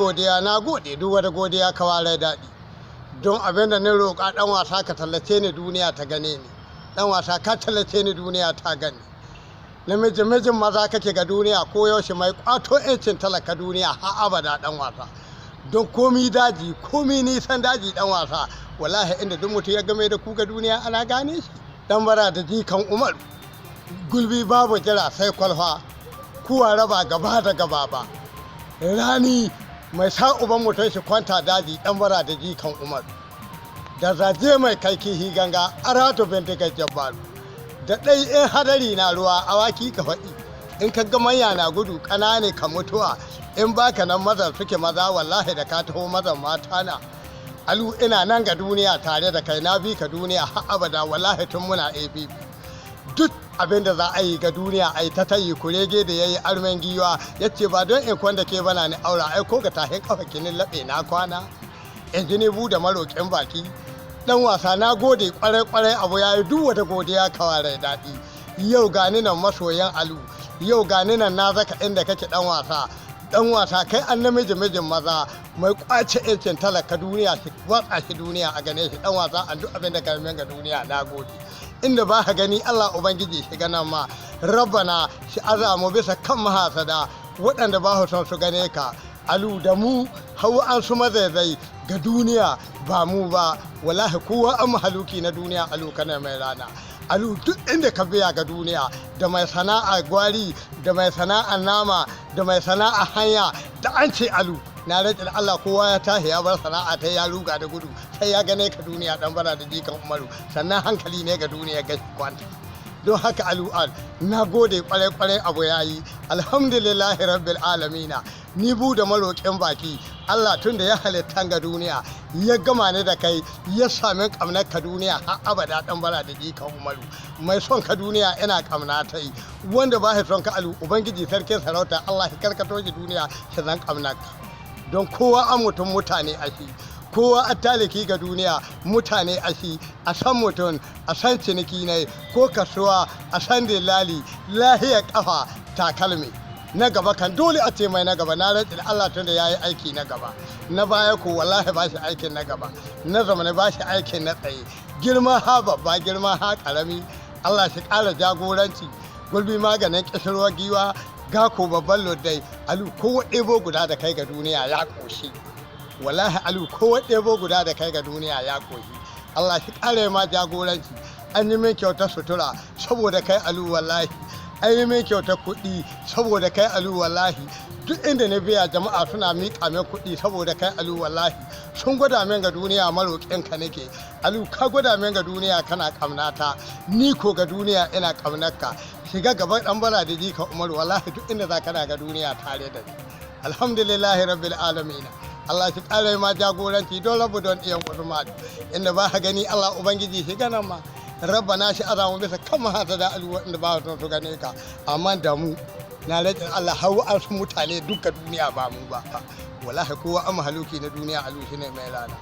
Godiya, na gode, duk wata godiya kawarai daɗi. Don abin da ni roƙa, ɗan wasa, ka tallace ni duniya ta gane ni. Ɗan wasa, ka tallace ni, duniya ta gani. Namiji mijin maza kake ga duniya, ko yaushe mai kwato 'yancin talaka duniya har abada, ɗan wasa. Don komi daji, komi nisan daji, ɗan wasa, wallahi inda duk mutum ya game da ku ga duniya ana gane shi. Dan bara da jikan Umar gulbi, babu jira sai kwalfa, kuwa raba gaba da gaba ba rani mai sa uban mutum shi kwanta daji. Dan bara da jikan Umar da zaje mai kai kihi ganga, arato bindigar jabbaru da ɗai in hadari na ruwa, awaki ka faɗi. In ka ga manya na gudu, ƙanane ka mutuwa. In baka nan, mazan suke maza, wallahi da ka taho mazan mata na. Alu, ina nan ga duniya tare da kai, na bi ka duniya har abada, wallahi tun muna APP. Duk abin da za a yi ga duniya a yi ta tayi. Kurege da ya yi armen giwa, ya ce ba don in kwanda ke bana ni aura, ai ko ga tahin kafa kinin laɓe na kwana. In ji ni buɗe maroƙin baki. Dan wasa, na gode kwarai kwarai, abu ya yi, duk wata godiya kawarai daɗi. Yau gani nan masoyan Alu, yau gani nan na zaka inda kake, dan wasa. Dan wasa, kai an namiji mijin maza, mai kwace yancin talaka duniya, shi watsa shi duniya a gane shi. Dan wasa, an duk abin da ka ga duniya, na gode. Inda ba ka gani, Allah Ubangiji shi ganan ma. Rabbana shi azamu bisa kan mahasada waɗanda ba su son su gane ka. Alu, da mu hau an su mazaizai ga duniya ba mu ba, wallahi kowa an mahaluki na duniya. Alu, kana mai rana. Alu, duk inda ka biya ga duniya, da mai sana'a gwari, da mai sana'a nama, da mai sana'a hanya, da an ce Alu, na rantsi da Allah kowa ya tashi ya bar sana'a ta, ya ruga da gudu, sai ya gane ka duniya, dan bara da jikan Umaru, sannan hankali ne ga duniya ga kwanta. Don haka Alu al, na gode kwarai kwarai, abu yayi, alhamdulillahi rabbil alamina. Ni bu da maroƙin baki, Allah tun da ya halitta ga duniya ya gama ni da kai, ya sami ƙamnar ka duniya har abada. Dan bara da jikan Umaru, mai son ka duniya ina ƙamna ta yi, wanda ba shi son ka, Alu, Ubangiji sarkin sarauta Allah ya karkato shi duniya shi zan ƙamnar ka. Don kowa an mutum mutane a shi, kowa a taliki ga duniya mutane a shi. A san mutum, a san ciniki ne ko kasuwa, a san dillali, lahiyar kafa takalmi. Na gaba kan dole a ce mai na gaba. Na rantsi da Allah tun da ya yi aiki na gaba, na baya ko wallahi ba shi aikin na gaba, na zamani ba shi aikin na tsaye. Girma ha babba, girma ha karami, Allah shi ƙara jagoranci. Gulbi maganin ƙishirwar giwa, gako babban loddai. Alu, ko ɗebo guda da kai ga duniya ya ƙoshi. Wallahi Alu, ko ɗebo guda da kai ga duniya ya ƙoshi. Allah shi ƙara ma jagoranci. An yi min kyautar sutura saboda kai, Alu, wallahi an yi min kyautar kuɗi saboda kai, Alu. Wallahi duk inda na biya, jama'a suna miƙa min kuɗi saboda kai, Alu. Wallahi sun gwada min ga duniya maroƙin ka nake. Alu, ka gwada min ga duniya kana ƙamnata, ni ko ga duniya ina ƙamnarka. Shiga gaban, ɗan bara da jika Umaru, wallahi duk inda za kana ga duniya tare da ni. Alhamdulillahi rabbil alamin. Allah shi ƙara ma jagoranci, don rabu don iyan Usman. Inda ba ka gani, Allah Ubangiji shi ganan ma. Rabbana shi azamu bisa kan mahasada, Alu, inda ba su gane ka. Amma da mu, na rage Allah hau an su mutane duka duniya ba mu ba, wallahi kowa an mahaluki na duniya, Alu shine mai rana.